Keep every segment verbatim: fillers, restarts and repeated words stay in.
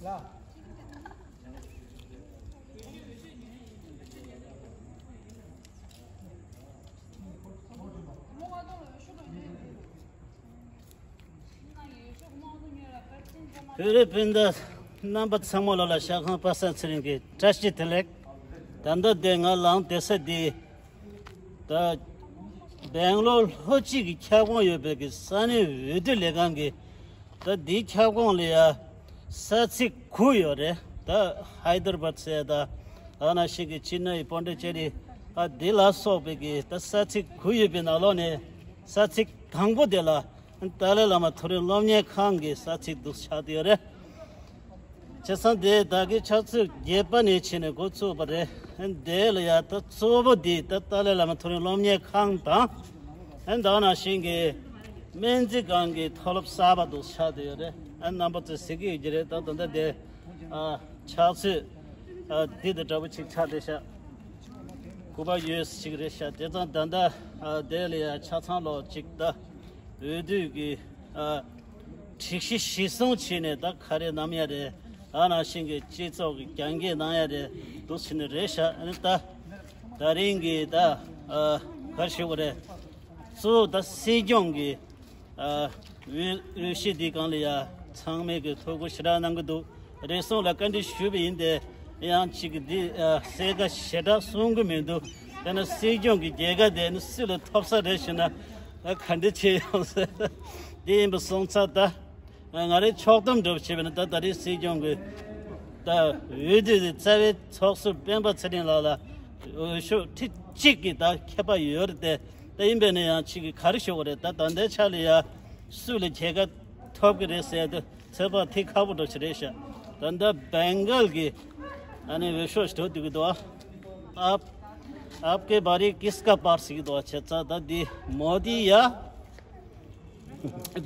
བོད་རིགས་སྤུན་ཟླ་རྣམ་པ་ཚང་མ་ལོ་ལ་ཤ་ཁང་པ་སངས་ཚེ་རིང་གི་བཀྲ་ཤིས་བདེ་ལེགས། ད་ལྟ་དེ་ང་ལངས་བསྡད་ས་འདི། ད་སྦེང་ལོར་ལྷོ་སྤྱི་གི་ཁྱབ་ཁོངས་ཡོད་པའི་གི་ས་གནས་འོས་བསྡུ་ལས་ཁང་གི། ད་འདིའི་ཁྱབ་ཁོངས་ལ་ཡ་ས་ཚིགས་དགུ་ཡོད་རེད། ད་ཧའི་དར་བཱད་ཟེར་ད། ཨ་ན་ཤིང་གི་ཅི་ན་ཡི་པོན་ཌི་ཅེ་རི། ཨ་འདི་ལ་སོགས་པའི་གི་ད་ས་ཚིགས་དགུ་ཡོད་པའི་ནང་ལོགས་ནས་ས་ཚིགས་དང་པོ་དེ་ལ་ཏཱ་ལའི་བླ་མ་མཐོ་རིམ་སློབ་གཉེར་ཁང་གི་ས་ཚིགས་འདུག་ཆགས་བསྡད་ཡོད་རེད། བྱས་ཙང་དེ་ད་གི་ཕྱག་ཚོད་བརྒྱད་པ་ནས་བྱས་ནས་འགོ་བཙུགས་པ་རེད། དེ་ལ་ཡ་ད་གཙོ་བོ་དེ་ད་ཏཱ་ལའི་བླ་མ་མཐོ་རིམ་སློབ་གཉེར་ཁང་དང་། ཨ་ད་ནང་བཞིན་གྱི་སྨན་རྩིས་ཁང་གི་མཐོ་སློབ་གསར་པ་འདུག་ཆགས་བསྡད་ཡོད་རེད། ཨ་རྣམ་པ་ཚོས་གཟིགས་ཀྱི་ཡོད་ཀྱི་རེད། ད་ད་ལྟ་དེ་ཨ་ཕྱག་ཚོད་ཨ་འདི་དང་འདྲ་པོ་ཅིག་ཆགས་བསྡད་ཤག་དགུ་པ་ཡོད་ཅིག་རེད་ཤག་བྱས་ཙང་ད་ལྟ་ཨ་དེ་ལ་ཡ་ཆ་ཚང་ལོག་ཅིག་ད་འོས་བསྡུ་གི་ཨ་སྒྲིག་གཞི་གཞིར་བཟུང་བྱས་ནས་ད་ག་རེ་གནང་ཡ་རེད། ཨ་ནང་བཞིན་གྱི་སྤྱི་ཚོགས་ཀྱི་རྒྱབ་འགལ་གནང་ཡ་རེད་འདུག་ཟེར་ནས་རེད་ཤག་ཨ་ནི་ད་ད་རིང་གི་ད་ཨ་ག་རེ་ཞུ་དགོས་རེད། གཙོ་བོ་ད་སྲིད་སྐྱོང་གི་ཨ་འོས་འོས་གཞི་འདི་སྒང་ལ་ཡ་ཚང་མས་ཀྱི་ཐུགས་ཁུར་ཞེ་དྲག་གནང་གི་འདུག་རེ་ཟུང་ལ་བཀའ་འདྲི་ཞུས་པ་ཡིན་ཏེ། ཡང་གཅིག་གིས་འདི་ཨ་གསལ་ཁ་ཞེ་དྲག་གསུང་གི་མི་འདུག་དཔེར་ན་སྲིད་སྐྱོང་གི་རྒྱལ་ཁ་དེ་ནི་སུ་ལ་ཐོབ་ས་རེད་ཞུ་ན། ཨ་ག་འདྲ་བྱེད་ཡོང་ཟེར། འདི་ཡིན་པ་སོང་ཙང་ད་ང་རའི་ཕྱོགས་བསྡོམས་འདྲ་པོ་བྱས་པ་ན། ད་ད་རེས་སྲིད་སྐྱོང་གི་ད་འོས་བསྡུ་དེ་རྩ་བའི་ཚོགས་ཟུར་སྤེན་པ་ཚེ་རིང་ལགས་ལ་འོས་ཤོག་ཁྲི་གཅིག་གི་ད་ཁྱད་པར་ཡོད་རེད་དེ། ད་ཡིན་པས་ན་ཡང་གཅིག་གིས་ག་རེ་ཞུ་དགོས་རེད། ད་ད་ལྟའི་ཆ་ལ་ཡ་སུ་ལ་རྒྱལ་ཁ་ཐོབ་ཀྱི་རེད་ཟེར་དུས་ཚོད་དཔག་ཐིག་ཁག་པོ་འདྲ་ཞིག་རེད་ཤག་ད་ལྟ་སྦེང་གལ་གྱི་ཨ་ནི་འོས་ཤོག་ཞིག་འགྲོ་སྡོད་ཀྱི་འདུག་ཨ་ཨབ་ཀེ་བྷ་རི་ཀིས་ཀ་པཱར་ཟེར་གྱི་འདུག་བྱས་ཙང་ད་འདི་མོ་དི་ཡ་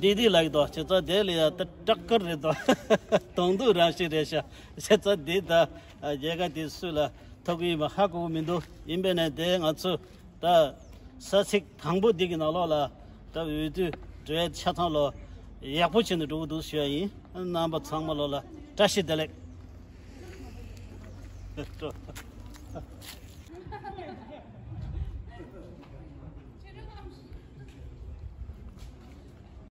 དི་དི་ལབ་ཀྱི་འདུག་བྱས་ཙང་དེ་ལ་ཡ་ད་སྐྲག་དཀར་རེད་འདུག་གདོང་ཐུག་རང་བཞིན་རེད་ཤག་བྱས་ཙང་འདི་ད་རྒྱལ་ཁ་དེ་སུ་ལ་ཐོབ་ཀྱི་ཡིན་པ་ཧ་གོ་གི་མི་འདུག་ཡིན་པས་ན་དེ་ང་ཚོ་ད་ས་ཚིགས་དང་པོ་འདི་གི་ནང་ལོགས་ལ་ད་འོས་བསྡུ་འགྲོ་ཡ་ཆ་ཚང་ལོ་ཡག་པོ་བྱས་ནས་འགྲོ་གི་འདུག་ཞུ་ཡ་ཡིན། རྣམ་པ་ཚང་མ་ལོ་ལ་བཀྲ་ཤིས་བདེ་ལེགས།